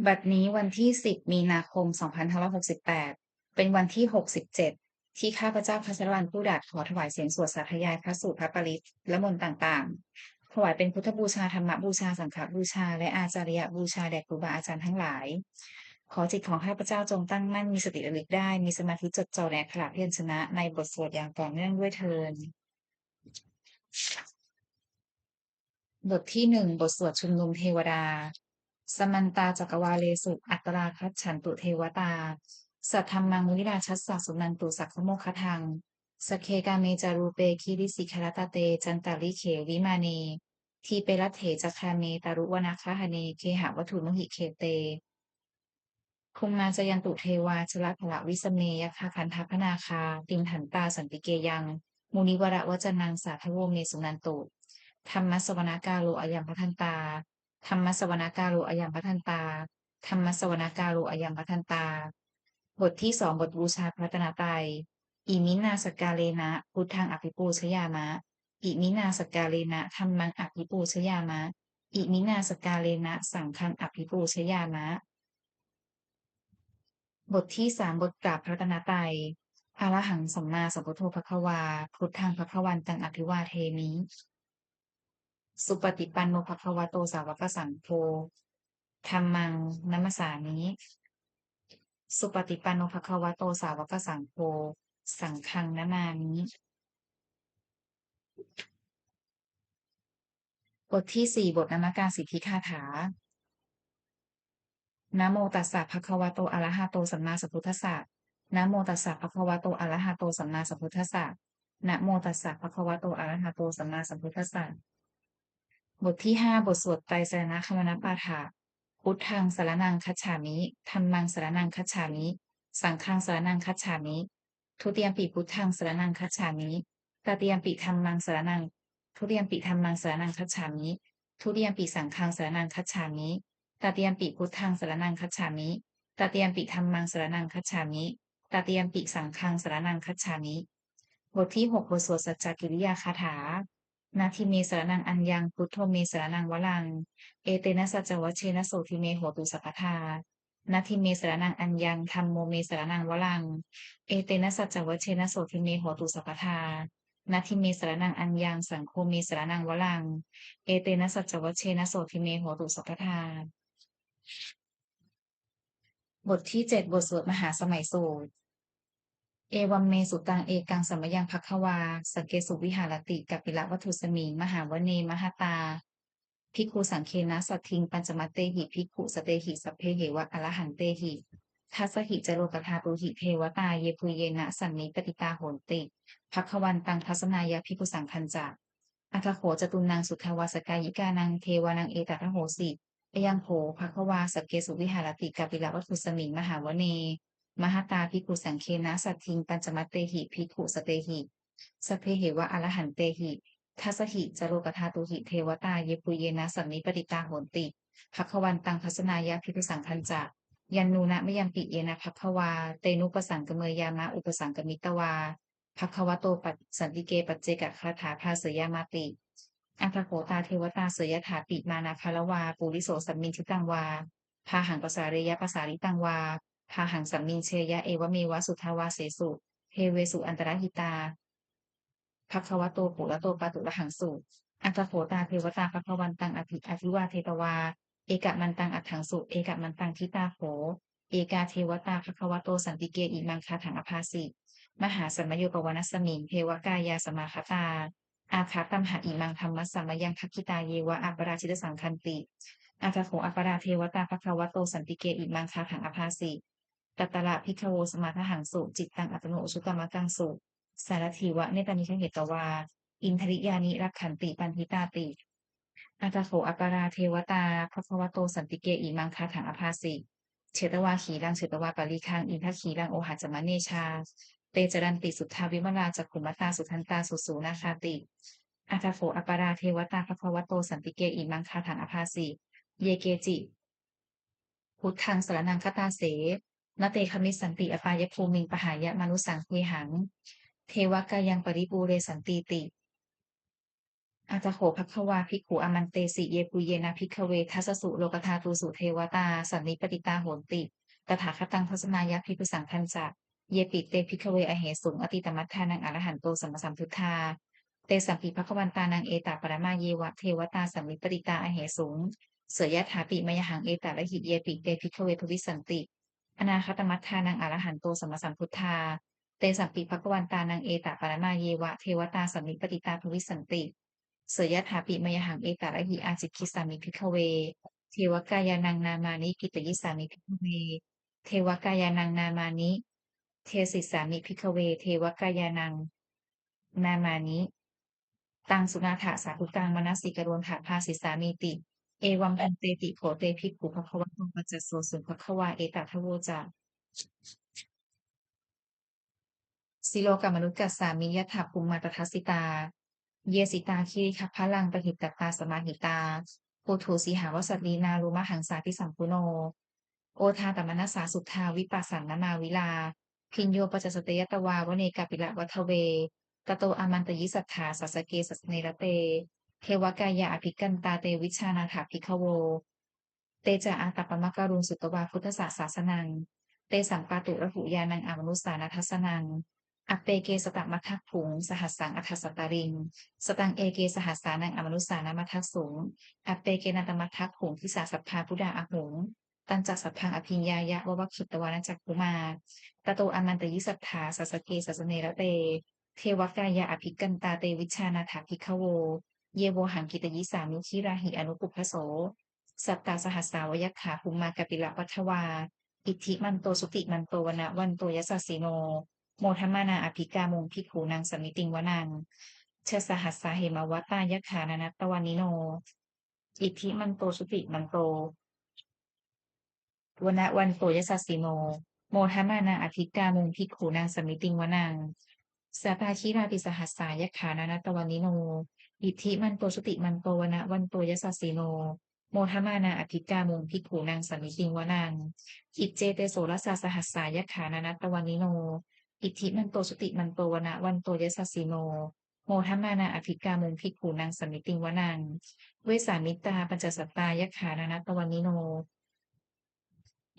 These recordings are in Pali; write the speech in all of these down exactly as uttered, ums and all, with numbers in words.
บัดนี้วันที่ สิบ มีนาคม สองพันห้าร้อยหกสิบแปด เป็นวันที่ หกสิบเจ็ด ที่ข้าพเจ้าพัชรวรรณ ผู้ดัด ขอถวายเสียงสวดสาธยายพระสูตรพระปริตรและมนต์ต่างๆ ถวายเป็นพุทธบูชา ธรรมบูชา สังฆบูชา และอาจาริยบูชาแด่ครูบาอาจารย์ทั้งหลาย ขอจิตของข้าพเจ้าจงตั้งมั่น มีสติระลึกได้ มีสมาธิจดจ่อในอักขระพยัญชนะในบทสวดอย่างต่อเนื่องด้วยเทอญ บทที่ หนึ่ง บทสวดชุมนุมเทวดา Samantā cakkavāḷesu atrāgacchantu devatā, saddhammaṃ munirājassa suṇantu saggamokkhadaṃ. Sagge kāme ca rūpe girisikharataṭe cantalikkhe vimāne, dīpe raṭṭhe ca gāme taruvanagahane gehavatthumhi khette, bhummā cāyantu devā jalathalavisame yakkhagandhabbanāgā, tiṭṭhantā santike yaṃ munivaravacanaṃ sādhavo me suṇantu. Dhammassavanakālo ayambhadantā. Dhammassavanakālo ayambhadantā. Dhammassavanakālo ayambhadantā. บทที่ สอง บทบูชาพระรัตนตรัย Iminā sakkārena buddhaṃ abhipūjayāma. Iminā sakkārena dhammaṃ abhipūjayāma. Iminā sakkārena saṅghaṃ abhipūjayāma. บทที่ สาม บทกราบพระรัตนตรัย Arahaṃ sammāsambuddho bhagavā, buddhaṃ bhagavantaṃ abhivādemi. Supaṭipanno bhagavato sāvakasaṅgho, dhammaṃ namassāmi. Supaṭipanno bhagavato sāvakasaṅgho, saṅghaṃ namāmi. บทที่ สี่ บทนมการสิทธิคาถา Namo tassa bhagavato arahato sammāsambuddhassa. Namo tassa bhagavato arahato sammāsambuddhassa. Namo tassa bhagavato arahato sammāsambuddhassa. บทที่ ห้า บทสวดไตรสรณคมนปาฐะ Buddhaṃ saraṇaṃ gacchāmi. Dhammaṃ saraṇaṃ gacchāmi. Saṅghaṃ saraṇaṃ gacchāmi. Dutiyampi buddhaṃ saraṇaṃ gacchāmi. Tatiyampi dhammaṃ saraṇaṃ, dutiyampi dhammaṃ saraṇaṃ gacchāmi. Dutiyampi saṅghaṃ saraṇaṃ gacchāmi. Tatiyampi buddhaṃ saraṇaṃ gacchāmi. Tatiyampi dhammaṃ saraṇaṃ gacchāmi. Tatiyampi saṅghaṃ saraṇaṃ gacchāmi. บทที่ หก บทสวดสัจจกิริยาคาถา Natthi me saraṇaṃ aññaṃ, buddho me saraṇaṃ varaṃ. Etena saccavajjena sotthi me hotu sabbadā. Natthi me saraṇaṃ aññaṃ, dhammo me saraṇaṃ varaṃ. Etena saccavajjena sotthi me hotu sabbadā. Natthi me saraṇaṃ aññaṃ, saṅgho me saraṇaṃ varaṃ. Etena saccavajjena sotthi me hotu sabbadā. บทที่ เจ็ด บทสวดมหาสมัยสูตร Evaṃ me sutaṃ. Ekaṃ samayaṃ bhagavā sakkesu viharati kapilavatthusmiṃ mahāvane mahatā bhikkhusaṅghena saddhiṃ pañcamattehi bhikkhusatehi sabbeheva arahantehi. Dasahi ca lokadhātūhi devatā yebhuyyena sannipatitā honti bhagavantaṃ dassanāya bhikkhusaṅghañca. Atha kho catunnaṃ suddhāvāsakāyikānaṃ devānaṃ etadahosi: Ayaṃ kho bhagavā sakkesu viharati kapilavatthusmiṃ mahāvane mahatā bhikkhusaṅghena saddhiṃ pañcamattehi bhikkhusatehi sabbeheva arahantehi. Dasahi ca lokadhātūhi devatā yebhuyyena sannipatitā honti bhagavantaṃ dassanāya bhikkhusaṅghañca. Yannūna mayampi yena bhagavā tenupasaṅkameyyāma, upasaṅkamitvā bhagavato pa- santike paccekagāthā bhāseyyāmāti. Atha kho tā devatā seyyathāpi mānā balavā puriso sammiñjitaṃ vā bāhaṃ pasāreyya, pasāritaṃ vā bāhaṃ sammiñjeyya, evameva suddhāvāsesu devesu antarahitā bhagavato purato pāturahaṃsu. Atha kho tā devatā bhagavantaṃ abhi- abhivādetvā ekamantaṃ aṭṭhaṃsu. Ekamantaṃ ṭhitā kho ekā devatā bhagavato santike imaṃ gāthaṃ abhāsi: Mahāsamayo pavanasmiṃ, devakāyā samāgatā, āgatamha imaṃ dhammasamayaṃ dakkhitāyeva aparājitasaṅghanti. Atha kho aparā devatā bhagavato santike imaṃ gāthaṃ abhāsi: Tatra bhikkhavo samādahaṃsu, cittaṃ attano ujukamakaṃsu, sārathīva netamiddhaṃ petvā, indriyāni rakkhanti paṇḍitāti. Atha kho aparā devatā bhagavato santike imaṃ gāthaṃ abhāsi: Chetvā khīlaṃ chetvā palighaṃ, indakhīlaṃ ohacca manejā, te caranti suddhā vimalā, cakkhumatā sudantā susunāgāti. Atha kho aparā devatā bhagavato santike imaṃ gāthaṃ abhāsi: Ye keci buddhaṃ saraṇaṃ gatāse, na te gamissanti apāyabhūmiṃ, pahāya mānusaṃ dehaṃ, devakāyaṃ paripūressantīti. Atha kho bhagavā bhikkhū āmantesi: Yebhuyyena bhikkhave dasasu lokadhātūsu devatā sannipatitā honti tathāgataṃ dassanāya bhikkhusaṅghañca. Yepi te bhikkhave ahesuṃ atītamaddhānaṃ arahanto sammāsambuddhā, tesampi bhagavantānaṃ etaparamāyeva devatā sannipatitā ahesuṃ. Seyyathāpi mayhaṃ etarahi: Yepi te bhikkhave bhavissanti anāgatamaddhānaṃ arahanto sammāsambuddhā, tesampi bhagavantānaṃ etaparamāyeva devatā sannipatitā bhavissanti. Seyyathāpi mayhaṃ etarahi: Ācikkhissāmi bhikkhave devakāyānaṃ nāmāni, kittayissāmi bhikkhave devakāyānaṃ nāmāni, desissāmi bhikkhave devakāyānaṃ nāmāni, taṃ suṇātha sādhukaṃ manasikarotha bhāsissāmīti. Evaṃ bhanteti kho te bhikkhū bhagavato paccassosuṃ. Bhagavā etadavoca: Silokamanukassāmi, yattha bhummā tadassitā; ye sitā girigabbharaṃ, pahitattā samāhitā. Puthū sīhāva sallīnā, lomahaṃsābhisambhuno; odātamanasā suddhā, vippasannamanāvilā. Bhiyyo pañcasate ñatvā, vane kāpilavatthave; tato āmantayi satthā, sāvake sāsane rate. Devakāyā abhikkantā, te vijānātha bhikkhavo. Te ca ātappamakaruṃ, sutvā buddhassa sāsanaṃ. Tesampāturahu ñāṇaṃ, amanussāna dassanaṃ. Appeke satamaddakkhuṃ, sahassaṃ atha sattariṃ; sataṃ eke sahassānaṃ, amanussānamaddasuṃ. Appekenantamaddakkhuṃ, disā sabbā phuṭā ahuṃ; tañca sabbaṃ abhiññāya, vavakkhitvāna cakkhumā. Tato āmantayi satthā, sāvake sāsane rate. Devakāyā abhikkantā, te vijānātha bhikkhavo. Ye vohaṃ kittayissāmi, girāhi anupubbaso. Sattasahassā va yakkhā, bhummā kāpilavatthavā; iddhimanto jutimanto, vaṇṇavanto yasassino; modamānā abhikkāmuṃ, bhikkhūnaṃ samitiṃ vanaṃ. Chasahassā hemavatā, yakkhā nānattavaṇṇino; iddhimanto jutimanto, vaṇṇavanto yasassino; modamānā abhikkāmuṃ, bhikkhūnaṃ samitiṃ vanaṃ. Sātāgirā tisahassā, yakkhā nānattavaṇṇino; iddhimanto jutimanto, vaṇṇavanto yasassino; modamānā abhikkāmuṃ, bhikkhūnaṃ samitiṃ vanaṃ. Iccete soḷasasahassā, yakkhā nānattavaṇṇino; iddhimanto jutimanto, vaṇṇavanto yasassino; modamānā abhikkāmuṃ, bhikkhūnaṃ samitiṃ vanaṃ. Vessāmittā pañcasatā, yakkhā nānattavaṇṇino;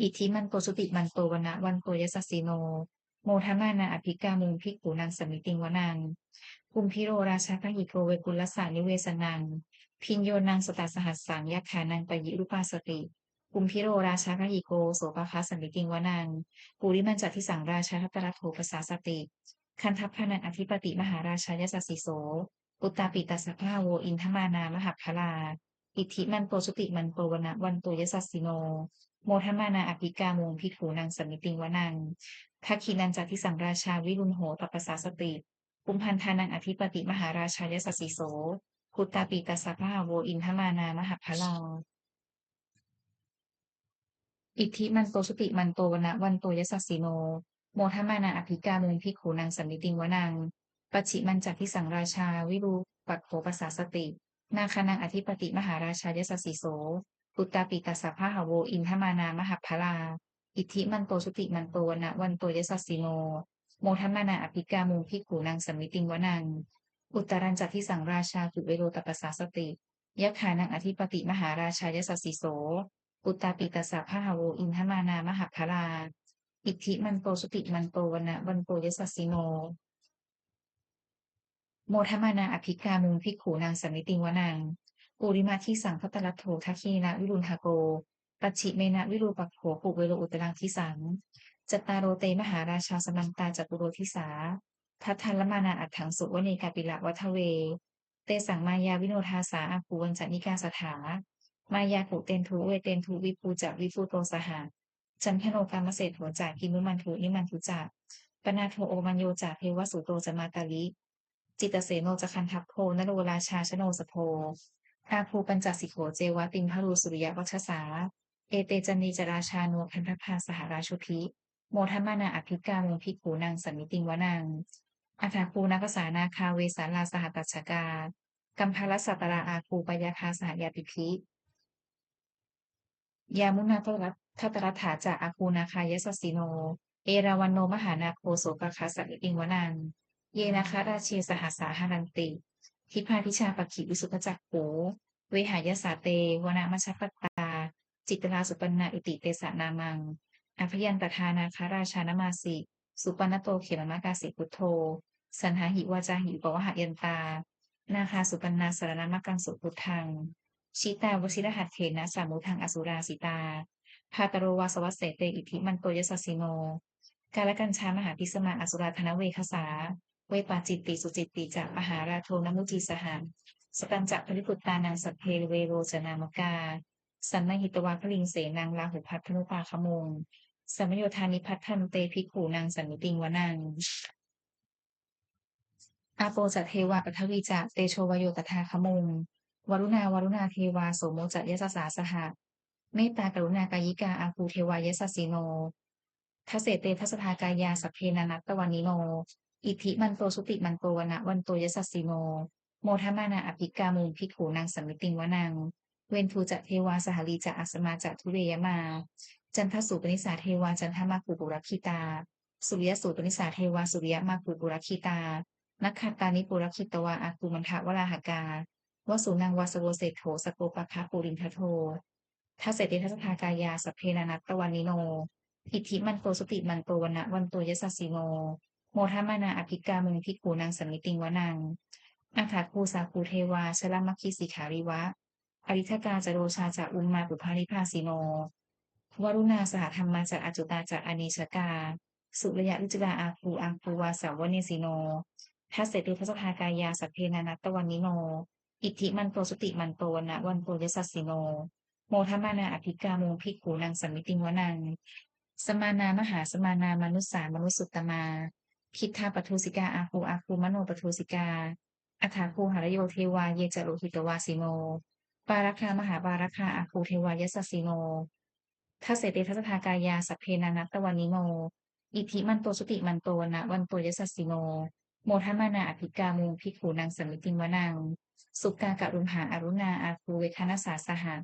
iddhimanto jutimanto, vaṇṇavanto yasassino; modamānā abhikkāmuṃ, bhikkhūnaṃ samitiṃ vanaṃ. Kumbhīro rājagahiko, vepullassa nivesanaṃ; bhiyyo naṃ satasahassaṃ, yakkhānaṃ payirupāsati; kumbhīro rājagahiko, sopāga samitiṃ vanaṃ. Purimañca disaṃ rājā, dhataraṭṭho pasāsati; gandhabbānaṃ ādhipati, mahārājā yasassi so. Puttāpi tassa bahavo, indanāmā mahabbalā; iddhimanto jutimanto, vaṇṇavanto yasassino; modamānā abhikkāmuṃ, bhikkhūnaṃ samitiṃ vanaṃ. Dakkhiṇañca disaṃ rājā, virūḷho tappasāsati; kumbhaṇḍānaṃ ādhipati, mahārājā yasassi so. Puttāpi tassa bahavo, indanāmā mahabbalā; iddhimanto jutimanto, vaṇṇavanto yasassino; modamānā abhikkāmuṃ, bhikkhūnaṃ samitiṃ vanaṃ. Pacchimañca disaṃ rājā, virūpakkho pasāsati; nāgānaṃ ādhipati, mahārājā yasassi so. Puttāpi tassa bahavo, indanāmā mahabbalā; iddhimanto jutimanto, vaṇṇavanto yasassino; modamānā abhikkāmuṃ, bhikkhūnaṃ samitiṃ vanaṃ. Uttarañca disaṃ rājā, kuvero tappasāsati; yakkhānaṃ ādhipati, mahārājā yasassi so. Puttāpi tassa bahavo, indanāmā mahabbalā; iddhimanto jutimanto, vaṇṇavanto yasassino; modamānā abhikkāmuṃ, bhikkhūnaṃ samitiṃ vanaṃ. Purimadisaṃ dhataraṭṭho, dakkhiṇena virūḷhako; pacchimena virūpakkho, kuvero uttaraṃ disaṃ. Cattāro te mahārājā, samantā caturo disā; daddallamānā aṭṭhaṃsu, vane kāpilavatthavē. Tesaṃ māyāvino dāsā, āgū vañcanikā saṭhā; māyā kuṭeṇḍu veṭeṇḍu, viṭū ca viṭuṭo saha; candano kāmaseṭṭho ca, kinnughaṇḍu nighaṇḍu ca; panādo opamañño ca, devasūto ca mātali; cittaseno ca gandhabbo, naḷo rājā janosabho; āgū pañcasikho ceva, timbarū suriyavacchasā. Ete caññe ca rājāno, gandhabbā saha rājubhi; modamānā abhikkāmuṃ, bhikkhūnaṃ samitiṃ vanaṃ. Athāgū nābhasā nāgā, vesālā sahatacchakā; kambalassatarā āgū, pāyāgā saha ñātibhi. Yāmunā dhataraṭṭhā ca, āgū nāgā yasassino; erāvaṇo mahānāgo, sopāga samitiṃ vanaṃ. Ye nāgarāje sahasā haranti, Dibbā dijā pakkhi visuddhacakkhū, vehāyasā te vanamajjhapattā, citrā supaṇṇā iti tesa nāmaṃ. Abhayantadā nāgarājānamāsi, supaṇṇato khemamakāsi buddho, saṇhāhi vācāhi upavhayantā, nāgā supaṇṇā saraṇamakaṃsu buddhaṃ. Jitā vajirahatthena samuddaṃ asurā sitā, bhātaro vāsavassete iddhimanto yasassino. Kālakañjā mahābhismā asurā dānaveghasā, vepacitti sucitti ca pahārādo namucī saha. Satañca baliputtānaṃ sabbe verocanāmakā, sannayhitvā baliṃ senaṃ rāhubhaddamupāgamuṃ. Samayodāni bhaddante bhikkhūnaṃ samitiṃ vanaṃ. Āpo ca devā paṭhavī ca tejo vāyo tadāgamuṃ, varuṇā vāruṇā devā somo ca yasasā saha. Mettākaruṇākāyikā āgū devā yasassino. Dasete dasadhā kāyā sabbe nānattavaṇṇino, iddhimanto jutimanto vaṇṇavanto yasassino, modamānā abhikkāmuṃ bhikkhūnaṃ samitiṃ vanaṃ. Veṇḍū ca devā sahalī ca asamā ca duve yamā, candassūpanisā devā candamāgū purakkhitā, suriyassūpanisā devā suriyamāgū purakkhitā, nakkhattāni purakkhitvā āgū mandavalāhakā, vasūnaṃ vāsavo seṭṭho sakkopāga purindado. Dasete dasadhā kāyā sabbe nānattavaṇṇino, iddhimanto jutimanto vaṇṇavanto yasassino, modamānā abhikkāmuṃ bhikkhūnaṃ samitiṃ vanaṃ. Athāgū sahabhū devā jalamaggisikhāriva, ariṭṭhakā ca rojā ca ummāpupphanibhāsino, varuṇā sahadhammā ca accutā ca anejakā, sūleyyarucirā āgū āgū vāsavanesino. Dasete dasadhā kāyā sabbe nānattavaṇṇino, iddhimanto jutimanto vaṇṇavanto yasassino, modamānā abhikkāmuṃ bhikkhūnaṃ samitiṃ vanaṃ. Samānā mahāsamānā mānusā mānusuttamā, khiḍḍāpadūsikā āgū āgū manopadūsikā, athāgū harayo devā ye ca lohitavāsino, pāragā mahāpāragā āgū devā yasassino. Dasete dasadhā kāyā sabbe nānattavaṇṇino, iddhimanto jutimanto vaṇṇavanto yasassino, modamānā abhikkāmuṃ bhikkhūnaṃ samitiṃ vanaṃ. Sukkā karumhā aruṇā āgū veghanasā saha,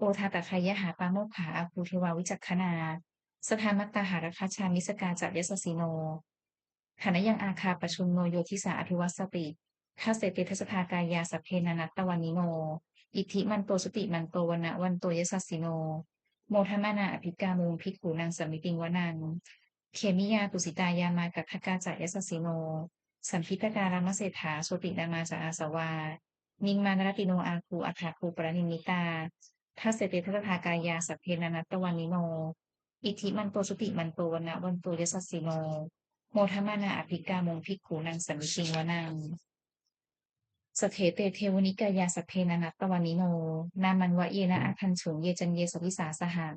odātagayhā pāmokkhā āgū devā vicakkhaṇā, sadāmattā hāragajā missakā ca yasassino. Thanayaṃ āgā pajjunno yo disā abhivassati. Dasete dasadhā kāyā sabbe nānattavaṇṇino, iddhimanto jutimanto vaṇṇavanto yasassino, modamānā abhikkāmuṃ bhikkhūnaṃ samitiṃ vanaṃ. Khemiyā tusitā yāmā kaṭṭhakā ca yasassino, lambitakā lāmaseṭṭhā jotināmā ca āsavā, nimmānaratino āgū athāgū paranimmitā. Dasete dasadhā kāyā sabbe nānattavaṇṇino, iddhimanto jutimanto vaṇṇavanto yasassino, modamānā abhikkāmuṃ bhikkhūnaṃ samitiṃ vanaṃ. Saṭṭhete devanikāyā sabbe nānattavaṇṇino, nāmanvayena āgañchuṃ ye caññe sadisā saha.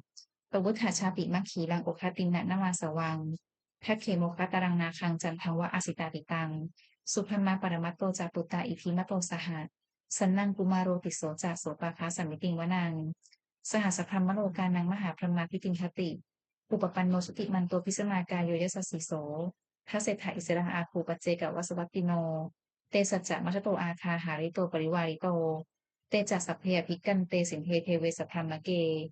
Pavutthajātimakkhilaṃ oghatiṇṇamanāsavaṃ, dakkhemoghataraṃ nāgaṃ candaṃva asitātitaṃ, subrahmā paramatto ca puttā iddhimato saha. Sanaṅkumāro tisso ca sopāga samitiṃ vanaṃ. Sahassabrahmalokānaṃ mahābrahmābhitiṭṭhati, upapanno jutimanto bhismākāyo yasassi so. Dasettha issaraṃ āgū paccekavasavattino, te saccavajjato āgā hārito parivārito. Te ca sabbe abhikkante sinde deve sabrahmake,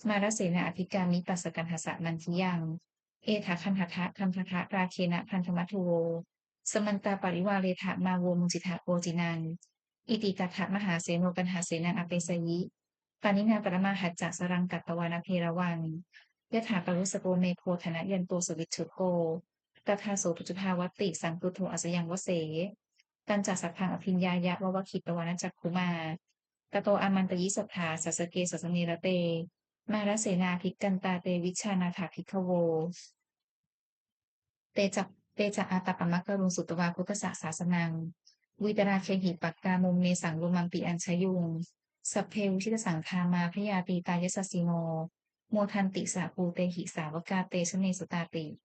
mārasenā abhikkāmi passa kaṇhassa mandiyaṃ. Etha gaṇhatha gandhattha rāgena bandhamatthu vo, samantā parivāretha mā vo muñcittha koci naṃ. Iti tattha mahāseno kaṇhasenaṃ apesayi, pāṇinā talamāhacca saraṃ katvāna bheravaṃ. Yathā pāvussako megho thanayanto savijjuko, tadā so paccudāvatti saṅkuddho asayaṃvase. Tañca sabbaṃ abhiññāya vavakkhitvāna cakkhumā, tato āmantayi satthā sāvake sāsane rate, mārasenā abhikkantā te vijānātha bhikkhavo. Te ca, te ca ātappamakaruṃ sutvā buddhassa sāsanaṃ, vītarāgehi pakkāmuṃ nesaṃ lomampi iñjayuṃ. Sabbe vijitasaṅgāmā bhayātītā yasassino, modanti saha bhūtehi sāvakā te janesutāti.